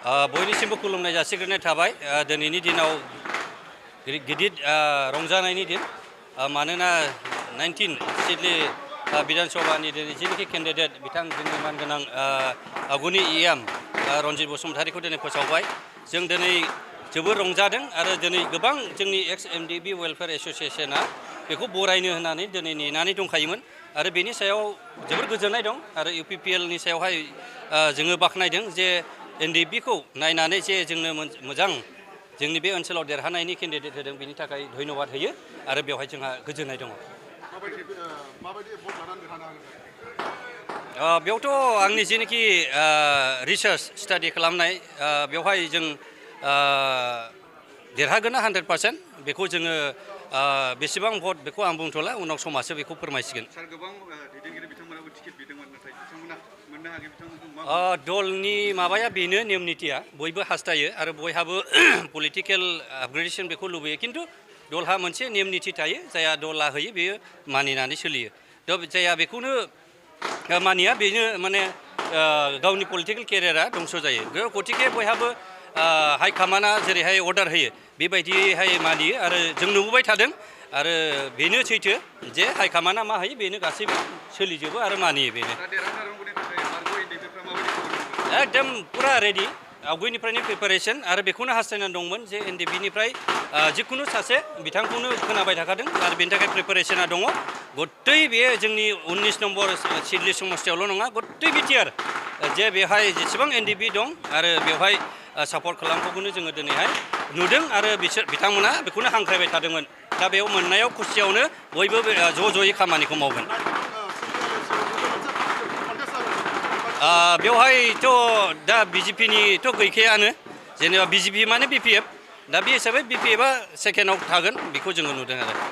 बयनिसिमबो खुलुमनाय जासिग्रोनाय थाबाय दिनैनि दिनाव गिदिर रंजानायनि दिन मानोना 19 सिडली विधान सभानि दिनै जिनोखि केन्डिडेट बिथां जोंनि मानगोनां आगुनि इएम रनजित बसुमतारीखौ दिनै फोसावबाय जों दिनै जोबोर रंजादों आरो दिनै गोबां जोंनि एक्स एमडिबि वेलफेयार एस'सियेशना बेखौ बरायनो होननानै दिनै नेनानै दंखायोमोन आरो बेनि सायाव जोबोर गोजोननाय दं आरो इउपिपिएलनि सायावहाय जोङो बाख्नायदों जे एनडिबिखौ नायनानै जे जोंनो मोजां जोंनि बे ओनसोलाव देरहानायनि केन्डिडेट होदों बेनि थाखाय धन्यबाद होयो आरो बेवहाय जोंहा गोजोननाय दङ। बेयावथ' आंनि जेनोखि रिसार्च स्टाडि खालामनाय बेवहाय जों देरहागोना 100% बेखौ जोङो बेसेबां भट बेखौ आं बुंथ'ला उनाव समासो बेखौ फोरमायसिगोन। सार गोबां दैदेनगिरि बिथांमोनाबो टिकेट बिदोंमोन नाथाय बिथांमोना मोननो हागै बिथांमोनखौ दलनि माबाया बेनो नेम नितिया बयबो हास्थायो आरो बयहाबो पलिटिकेल आपग्रेडेसन बेखौ लुबैयो खिन्थु दलहा मोनसे नेम निति थायो जायहा दला होयो बेयो मानिनानै सोलियो थ' जायहा बेखौनो मानिया बेनो माने गावनि पलिटिकेल केरियारा दंस' जायो गतिके बयहाबो हाइकामान्डआ जेरैहाय अर्डार होयो बेबायदिहाय मानियो आरो जों नुबोबाय थादों आरो बेनो सैथो जे हाइकामान्डआ मा होयो बेनो गासैबो सोलिजोबो आरो मानियो बेनो। एकदम पुरा रेडि आवगायनिफ्रायनो प्रिपारेसन आरो बेखौनो हास्थायनानै दंमोन जे एनडिबिनिफ्राय जिखुनु सासे बिथांखौनो खोनाबाय थाखादों आरो बेनि थाखाय प्रिपारेसना दङ गत्तै बे जोंनि 19 नम्बर सिडली समस्तियावल' नङा गत्तै बिटिआर जे बेवहाय जेसेबां एनडिबि दं आरो बेवहाय सापर्ट खालामखौनो जोङो दिनैहाय नुदों आरो बिथांमोना बेखौनो हांख्रायबाय थादोंमोन दा बेयाव मोननायाव खुसियावनो बयबो ज' ज'यै खामानिखौ मावगोन। बेवहायथ' दा बिजेपिनिथ' गैखायानो जेनेबा बिजेपि माने बिपिएफ दा बे हिसाबै बिपिएफआ सेकेन्डआव थागोन बेखौ जोङो नुदों आरो।